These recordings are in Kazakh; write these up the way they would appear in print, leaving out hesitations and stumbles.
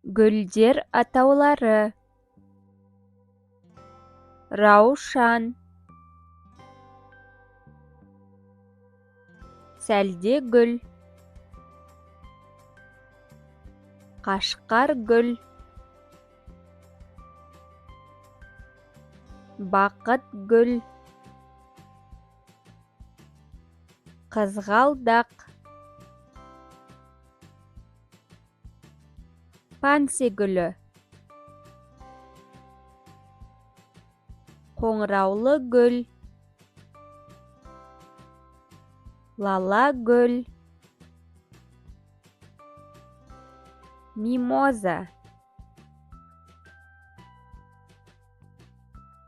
Гүлдер атаулары: раушан, сәлдегүл, қашқар гүл, бақыт гүл, қызғалдақ, панси гүлі, қоңыраулы гүл, лала гүл, мимоза,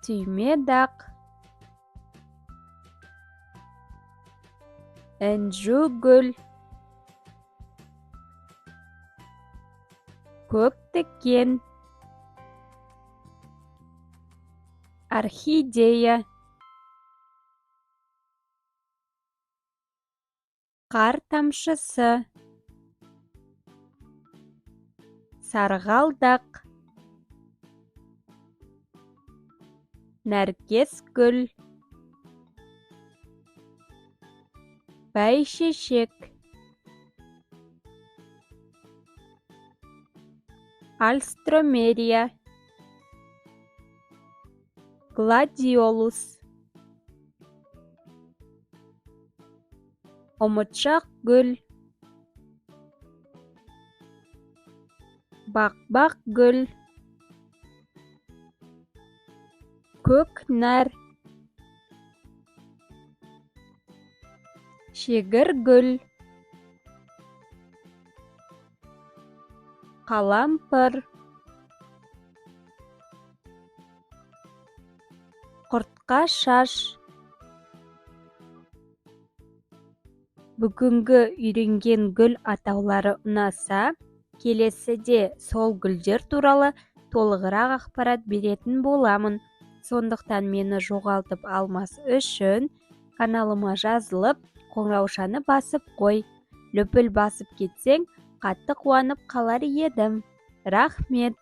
түймедақ, інжу гүл, көк тікен, орхидея, қар тамшысы, сарғалдақ, нәркес гүл, бәйшешек, альстромерия, гладиолус, ұмытшақ гүл, бақбақ гүл, көкнәр, шегір гүл, қалампыр, құртқа шаш. Бүгінгі үйренген гүл атаулары ұнаса, келесіде сол гүлдер туралы толығырақ ақпарат беретін боламын. Сондықтан мені жоғалтып алмас үшін каналыма жазылып, қоңыраушаны басып қой. Лүпіл басып кетсең, қатты қуанып қалар едім. Рахмет.